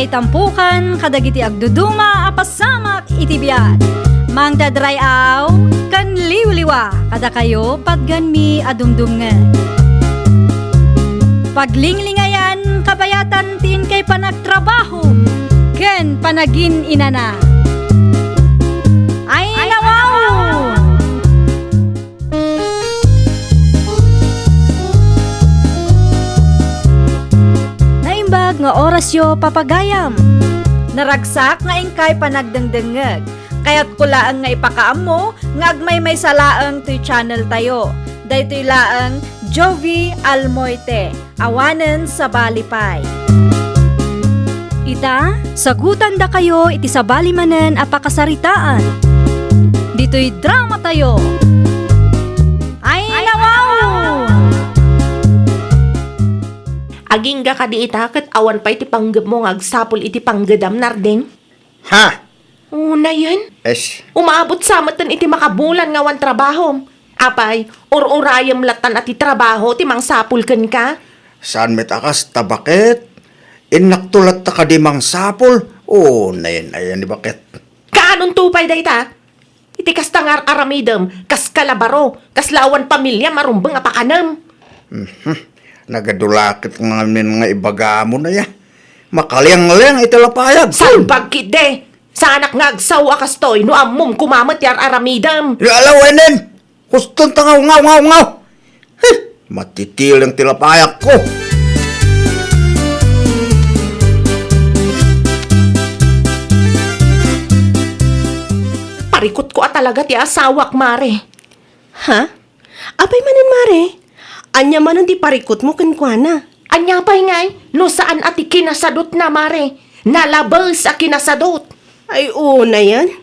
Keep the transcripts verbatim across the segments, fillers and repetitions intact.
Itampukan kadagiti agduduma a pasamak iti biag. Mangted ray-aw ken liwliwa kadakayo patgenmi a dumdumngeg. Paglinglingayan kabayatan ti inkay panagtrabaho ken panagin-inana. Ay, nawaw! Naimbag nga orasyo, papagayam. Naragsak nga inkay panagdengdengngeg. Kayatko laeng nga ipakaammo nga agmaymaysa laeng toy channel tayo. Daytoy laeng Jovi Almoite. Awanen sabali pay. Ita, sagutandakayo iti sabali manen a pakasaritaan. Ditoy drama tayo. Ay, nawaw! Agingga kadi ita ket awan pay ti panggepmo nga agsapul iti panggedam, Nardeng? Ha? Unayen? Es. Umaabot sa metten iti makabulan nga awan trabahom. Apay, ur-urayem lattan a ti trabaho ti mangsapul kenka? Saan met a kasta, baket? Innakto latta kadi mangsapul? Unayen, ayan ni baket. Kaanonto pay dayta? Iti kasta nga ar-aramidem, kas kalabaro, kasla awan pamiliam a rumbeng a pakanem. Mhm. Nagadulaket ngamin nga ibagamon aya. Makaliangliang iti lapayag. Salbag ketdi! Saanak nga agsao a kastoy no ammom koma met ti ar-aramidem. Ya, ala, wenen! Huston ta ngaw, ngaw, ngaw, ngaw! Heh! Matitileng ti lapayagko. Parikutko a talaga ti asawak, Mare. Ha? Apay manen, Mare? Ania manen ti parikutmo kenkuana? Ania pay ngay no saan a ti kinasadutna, Mare? Nalabes a kinasadut. Ay, unayen.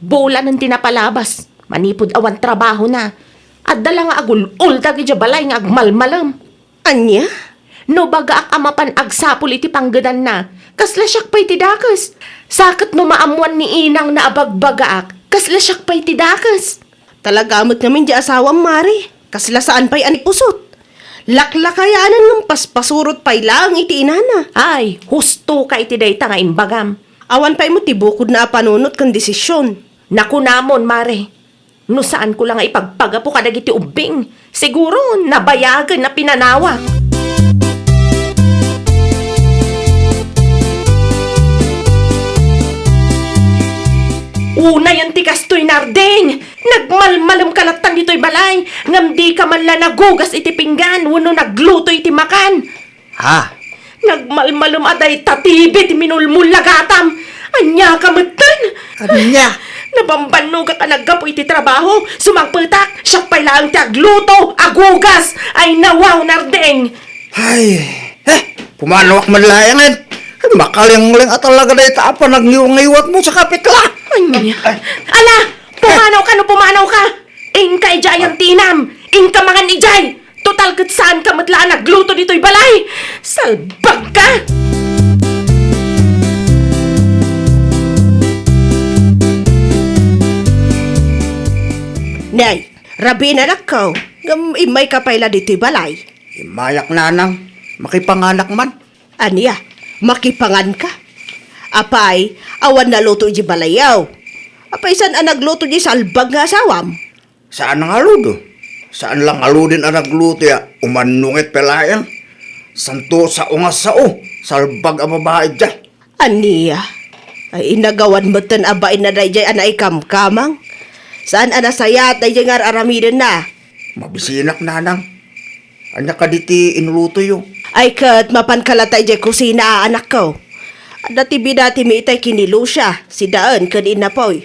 Bulanen ti napalabas, manipud awan trabahona. Adda la nga agul-uldag idiay balay nga agmalmalem. Ania? No bagaak a mapan agsapul iti panggedanna, kasla siak pay ti dakes. Sa ket no maammoan ni inangna a bagbagaak, kasla siak pay ti dakes. Talaga met ngamin diay asawam, Mare. Kasla saan pay a naipusot. Laklakayanan ngem paspasurot pay laeng iti inana. Ay, hustoka iti dayta nga imbagam. Awan pay met ti bukodna a panunot ken desision. Nakunamon, Mare. No saanko la nga ipagpagapu kadagiti ubbing, siguro nabayagen a pinanawa. Unayen ti kastoy, Nardeng! Nagmalmalemka lattan ditoy balay, ngem dika man la nagugas iti pinggan wenno nagluto iti makan. Ha? Nagmalmalem a dayta TV ti minulmulagatam. Aniaka metten? Ania? Nabambannogak a naggapu iti trabaho. Sumangpetak, siak pay laeng ti agluto, agugas. Ay, nawaw, Nardeng. Ay, eh, pumanawak man laengen. Ay, makalenglenga talaga dayta a panagniwngiwatmo sa kapitla. Ania? Ala, pumanawka no pumanawka. Inka idiay a yantinam. Inka mangan idiay. Total ket saanka met la a nagluto ditoy balay. Salbagka! Nay, rabii, anakko. Ngem immayka pay la ditoy balay. Immayak, nanang. Makipanganak man. Ania, makipanganka? Apay, awan naluto idiay balayyo? Apay, saan a nagluto diay salbag nga asawam? Saan a ngaludo? Saan la ngaluden a nagluto ya? Umannonget pay laeng. Santo sao nga sao, salbag a babai diay. Ania? Ay, inagawan metten a bainna daydiay a naikamkamang. Saan a nasayaat daydiay nga ar-aramidenna? Mabisinak, nanang. Ania kadi ti inlutoyo? Ay ket, mapanka latta idiay kusina, anakko. Adda ti bidatimi itay ken ni Lucia, si Daen ken ni Napoy.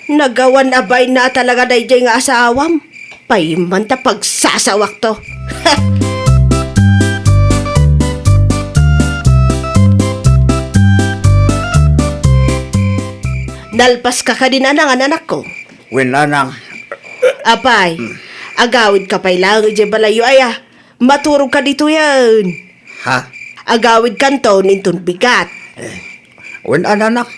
Nagawan a bainna talaga daydiay nga asawam. Paimman ta pagsasawakto. Nalpaska kadi, nanang, anakko? Wen, nanang. Apay, agawidka pay laeng idiay balayyo aya? Maturogka ditoyen. Ha? Agawidkanton inton bigat. Eh, wen, ananak.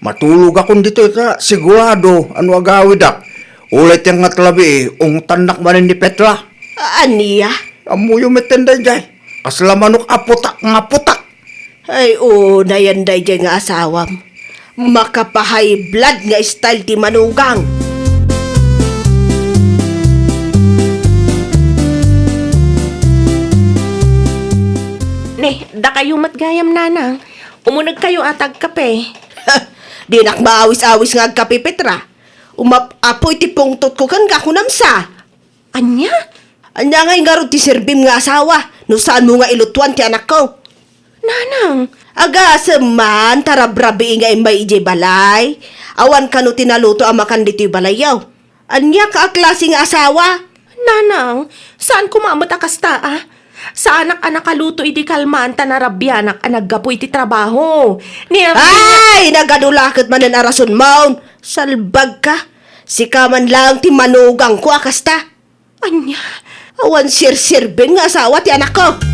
Matulogakon ditoy ta sigurado a no agawidak. Ulit ti ngatlabi, ungtannak manen ni Petra. A-, ania? Ammoyo metten daydiay. Kasla manok a putak nga putak. Ay, unayen daydiay nga asawam. Makapa-high blood nga style ti manugang. Ne, dakayo met gayam, nanang. Umunegkayo a tagkape. Dinak maawis-awis nga agkape, Petra. Umap-apoy ti pungtotko kenka, kunam sa. Ania? Ania ngay ngarud ti serbim nga asawa no saanmo nga ilutuan ti anakko? Nanang. Agasem man ta rabrabii nga immay idiay balay. Awan kano ti naluto a makan ditoy balayyo. Ania ka a klase nga asawa? Nanang, saan koma met a kasta, a? Saanak a nakaluto idi kalman ta narabianak a naggapu iti trabaho. Ni Ay, nagadu la ket manen a rasonmon. Salbagka. Sika man laeng ti manugangko a kasta. Ania? Awan serserbin nga asawa ti anakko.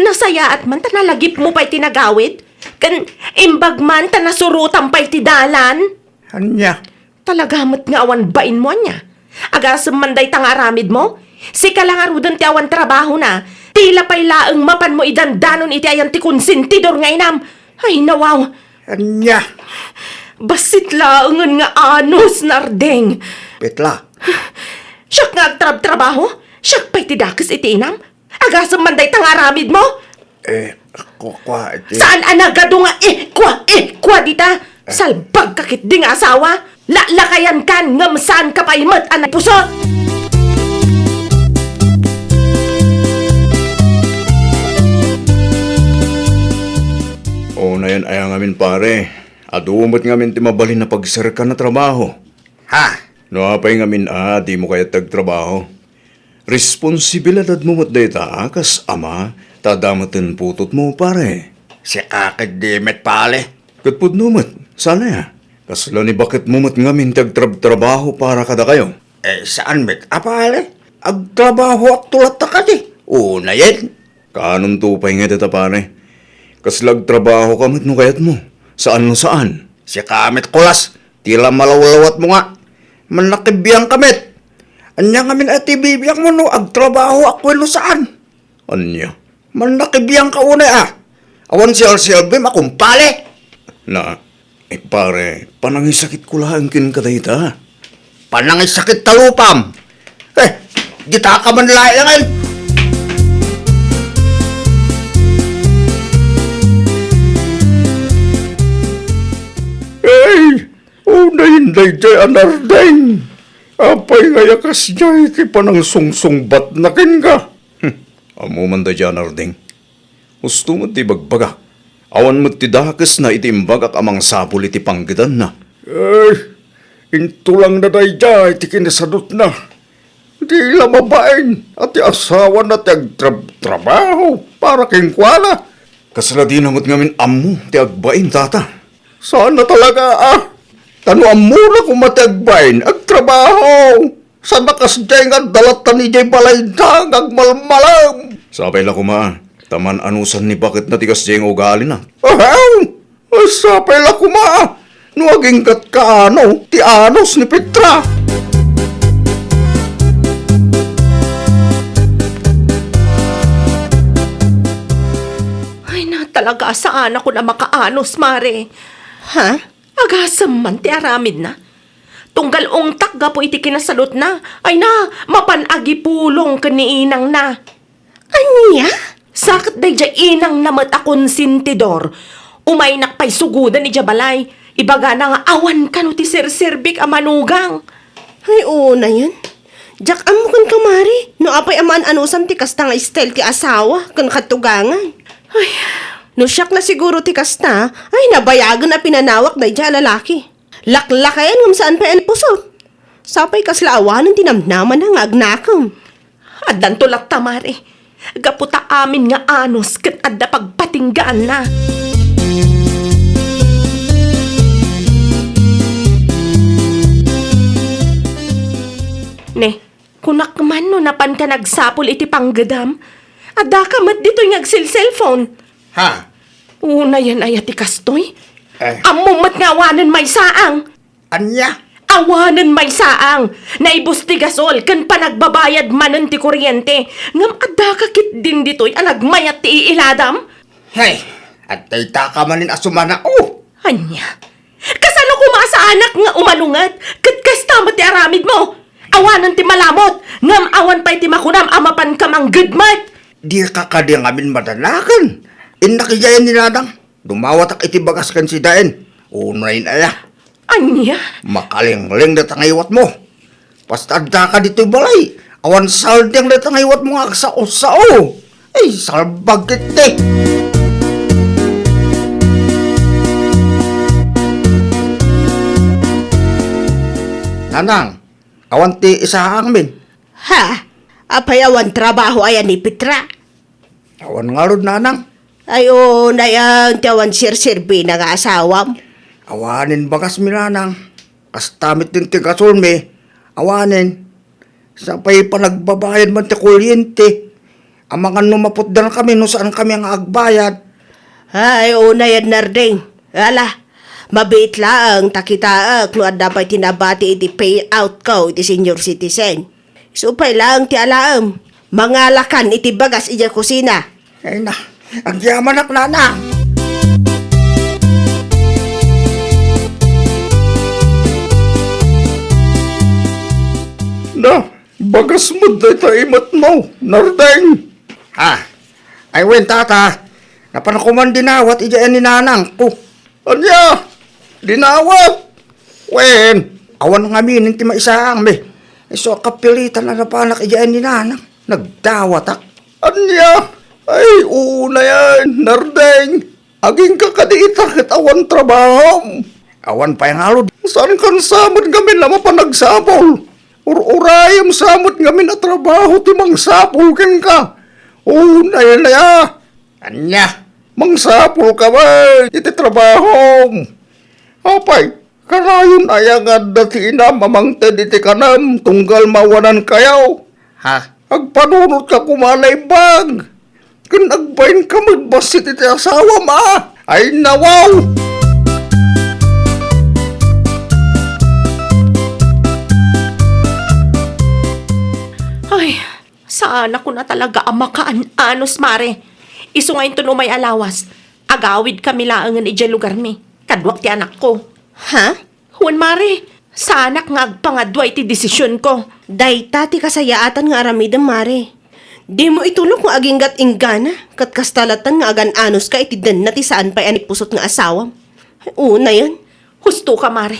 Nasayaat man ta nalagipmo pay ti nagawid, ken imbag man ta nasurotam pay ti dalan. Ania? Talaga met nga awan bainmo, ania? Agasem man dayta nga aramidmo? Sika la ngaruden ti awan trabahona. Tila pay laeng mapanmo idandanon iti ayan ti konsentidor nga inam. Ay, nawaw. Ania? Bassit laengen nga anus, Nardeng. Petla. Siak nga agtrabtrabaho? Siak pay ti dakes iti inam? Agasem man dayta nga aramidmo? Eh, kua, kua, iti Saan a nagadu nga ikua, ikua dita? Salbagka ketdi nga asawa. Laklakayankan ngem saanka pay met a napusot. Unayen aya ngamin, pare. Adu met ngamin ti mabalin a pagserkan a trabaho. Ha? No apay ngamin a dimo kayat ti agtrabaho? Responsibilidadmo met dayta a kas ama, ta adda met ti putotmo, pare. Sika ketdi met, pare. Ket pudno met, saan aya? Kasla ni baketmo met ngamin ti agtrabtrabaho para kadakayo? Eh, saan met a, pare? Agtrabahoakto latta kadi. Unayen. Kaanonto pay nga dayta, pare? Kasla agtrabahoka met no kayatmo? Saan no saan? Sika met, kulas, ti la malawlawatmo nga. Mannakibiangka met. Ania ngamin a ti bibiangmo no agtrabahoak wenno saan? Ania? Mannakibiangka unay a. Awan sialsialbim a kumpare. Na, Eh, pare, panangisakitko laeng kenka dayta. Panangisakit ta lupam. Eh, ditaka man laengen. Ey, unayen daydiay a Nardeng. Apay nga ya kasdiay ti panangsungsungbatna kenka? Hmm, ammo man daydiay a Nardeng. Husto met ti ibagbagak. Awan met ti dakesna iti imbagak a mangsapul iti panggedanna. Eh, intulangna daydiay ti kinasadutna. Di la mabain a ti asawana ti agtrabtrabaho para kenkuana. Kasla dina met ngamin ammo ti agbain, tata. Saan a talaga a. Ta no ammona koma ti agbain, agtrabaho. Saan a kasdiay nga adda latta idiay balayda nga agmalmalem. Sapay la koma, ta man-anusan ni baketna ti kasdiay nga ugalina. Ahem! Sapay la koma, no aginggatka ano ti anus ni Petra. Ay na, talaga a saanakon a makaanus, Mare. Ha? Agasem man ti aramidna. Tunggal ungtak gapu iti kinasalutna, ay na, mapan agipulong ken ni inangna. Ania? Sa ket daydiay inangna met a konsentidor. Umaynak pay sugoden idiay balay. Ibagana nga awan kano ti serserbik a manugang. Ay, unayen. Diak ammo kenka, Mare, no apay a maan-anusan ti kasta nga style ti asawa ken katugangan. Ay. No siak la siguro ti kasta, ay, nabayagen a pinanawak daydiay a lalaki. Laklakayan ngem saan pay a napusot. Sapay kasla awanen ti namnamana nga agnakem. Addanto latta, Mare. Gapu ta amin nga anus ket adda pagpatinggaanna. Ne, kunak man no napanka nagsapul iti panggedam. Addaka met ditoy nga agselselpon. Ha? Unayen aya ti kastoy? Eh. Ammom met nga awanen maysaang. Ania? Awanen maysaang, naibus ti gasol ken panagbabayad manen ti kuryente, ngem addaka ketdin ditoy a nagmayat ti iiladam? Hey, adda itaka manen a sumanao. Ania? Kasano koma a saanak nga umalunget? Ket kasta met ti aramidmo? Awanen ti malamut, ngem awan pay ti makunam a mapanka manggedmet. Dika kadi ngamin madanagan. Innak idiay ni Nanang. Dumawatak iti bagas ken sidaen. Unayen aya. Ania? Makalingleng dayta nga iwatmo. Basta addaka ditoy balay, awan saldeng dayta nga iwatmo nga agsao-sao. Ay, salbag ketdi. Nanang, awan ti isaangmin. Ha? Apay awan trabaho aya ni Petra? Awan ngarud, Nanang. Ay, unayen ti awan serserbina nga asawam. Awanen bagasmi, Nanang. Kasta met din ti gasolmi. Awanen. Sa pay panagbabayad man ti kuryente. Amangan no maputdan kami no saan kami nga agbayad. Ay, unayen, Nardeng. Ala, mabiit laeng ta kitaek no adda pay ti nabati iti payout ko iti senior citizen. Isu pay laeng ti alaem. Mangalakan iti bagas idiay kusina. Ay na, agyamanak, Nanang. Na, bagas met dayta imatmo, Nardeng. Ha? Ay wen, tata. Napan ko man dinawat idiay ni nanangko. Ania? Dinawat? Wen, awan ngamin ti maisaangmi. Isu a kapilitan a napanak idiay ni nanang. Nagdawatak. Ania? Ay, unayen, Nardeng. Agingga kadi ita ket awan trabahom? Awan pay ngarud. Saankan sa met ngamin a mapan agsapul? Ur-urayem sa met ngamin a trabaho ti mangsapul kenka. Unayen aya. Ania? Mangsapul ka met iti trabahom. Apay, kanayon aya nga adda ti inam a mangted iti kanem tunggal maawanankayo? Ha? Agpanunotka koma a naimbag. Ken agbainka met bassit iti asawam a. Ay, nawaw! Ay, saanak a talaga a makaan-anos, Mare. Isu nga inton umay a lawas, agawid kami laengen idiay lugarmi. Kaduak ti anakko. Ha? Wen, Mare, saanak nga agpangadua iti desisionko. Dayta ti kasayaatan nga aramidem, Mare. Dimo itulok nga aginggat inggana, ket kasta latta nga agan-anoska iti denna ti saan pay a naipusot nga asawam. Ay, unayen. Husto ka, Mare.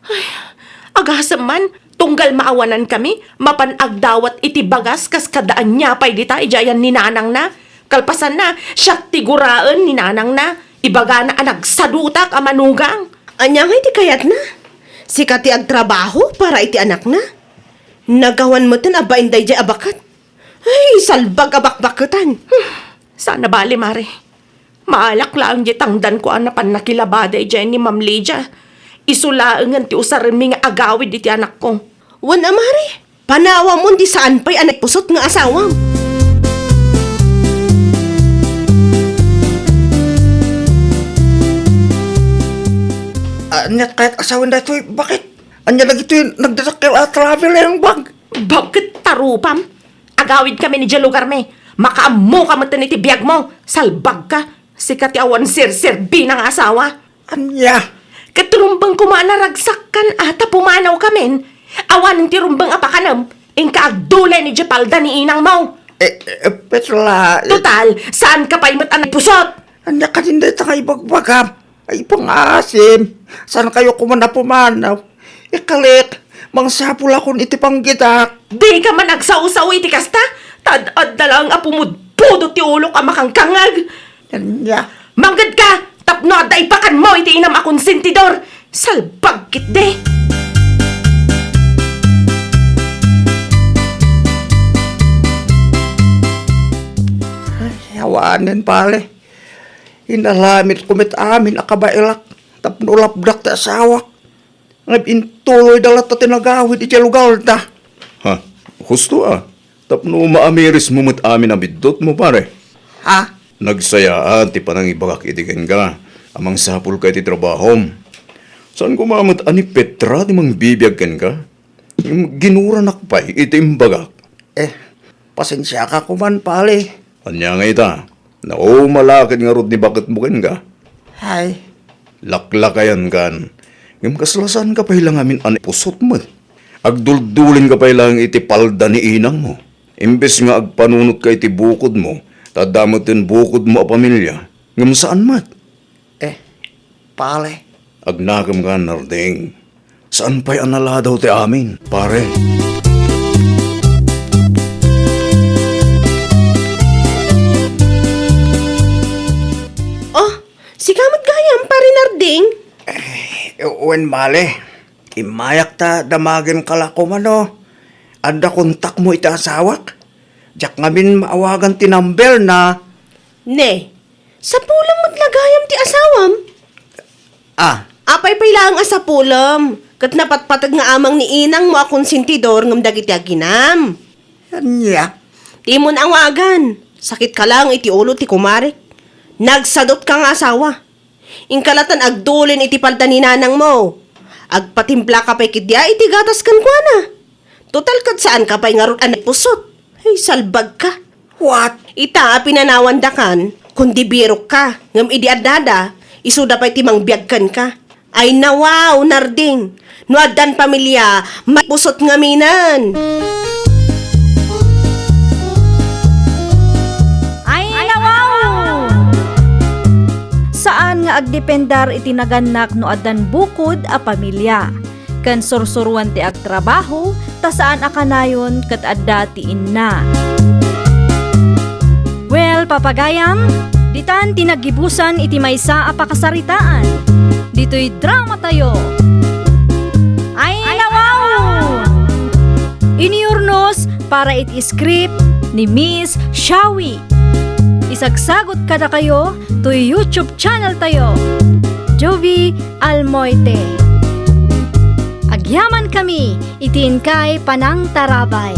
Ay, agasem man, tunggal maawanankami, mapan agdawat iti bagas kas kada ania pay dita idiayan ni nanangna. Kalpasanna, siak ti guraen ni nanangna. Ibagana a nagsadutak a manugang. Ania ngay ti kayatna? Sika ti agtrabaho para iti anakna? Nagawan metten a bain daydiay a baket? Ay, salbag a bakbaketan! Hmm, saan a bale, Mare. Maalak laeng diay tangdanko a napan nakilabada idiay ni Ma'am Lydia. Isu laengen ti usarenmi nga agawid iti anakko. Wen a, Mare, panawamon ti saan pay a naipusot nga asawam. Ania kayat a sawen daytoy? Baket? Ania dagitoy nagdadakkel a traveling bag? Baket ta rupam. Agawid kami idiay lugarmi. Makaammoka metten iti biagmo. Salbagka. Sika ti awan serserbina nga asawa. Ania? Ket rumbeng koma a naragsakkan a ta pumanawkamin. Awanen ti rumbeng a pakanem. Inka agdulin idiay palda ni inangmo. Eh, eh, Petra, eh. Total, saanka pay met a naipusot. Ania kadin dayta nga ibagbagam? Ay, pangaasim, saankayo koma a pumanaw? Ikalik, mangsapulakon iti panggetak. Dika man agsao-sao iti kasta, ta ad-adda laeng a pumudpudot ti ulok a makangkangngeg. Ania? Mangngegka, tapno adda ipakanmo iti inam a konsentidor. Salbag ketdi. Ay, awanen, pare. Inaramidko met amin a kabaelak tapno lapdak ti asawak. Ngem intuloyda latta ti nagawid idiay lugarda. Ha? Husto a. Tapno maamirismo met amin a biddutmo, pare. Ha? Nagsayaan ti panangibagak idi kenka a mangsapulka iti trabahom. Saan koma met a ni Petra ti mangbibiag kenka? Ngem ginuranak pay iti imbagak. Eh, pasensiaka koman, pare. Ania nga ita? Nauma la ket ngarud ni baketmo kenka? Ay. Laklakayankan. Ngem kasla saanka pay la ngamin a pusot met. Agduldulinka pay laeng iti palda ni inangmo. Imbes nga agpanunotka iti bukodmo, ta adda met ti bukodmo a pamilia. Ngem saan met. Eh, pare. Agnakem ka, Narding. Saan pay a naladaw ti amin, pare? Oh, sika met gayam, Pare Narding? Eh, wen, pare. Immayak ta damagenka la koma no. Adda kontakmo iti asawak? Diak ngamin maawagan ti number na. Ne, sapulem met la gayam ti asawam? Ah. Apay pay laeng a sapulem, ket napatpateg nga amang ni inangmo a konsentidor ngem dagiti aginam. Ania? Dimon awagan. Sakit ka laeng iti ulo ti kumarek. Nagsadutka nga asawa. Inka latan agdulin iti palda ni nanangmo. Agpatimplaka pay ketdi a iti gatas kenkuana. Total ket saanka pay ngarud a nagpusot. Ay, salbagka. What? Ita a pinanawandakan, kundi birokka, ngem idi addada, isuda pay ti mangbiag kenka. Ay, nawaw, Narding. No addan pamilia, mapusot ngaminen. Ay, nawaw! Saan nga agdependar iti nagannak no addan bukod a pamilia. Ken sursuroan ti agtrabaho, ta saan a kanayon ket adda ti inna. Well, papagayam, ditan ti naggibusan iti maysa a pakasaritaan. Ditoy dramatayo. Ay, nawaw! Inurnos para iti script ni Miss Shawi. Isagsagot kadakayo toy YouTube channel tayo, Jovie Almoite. Agyamankami iti inkay panangtarabay.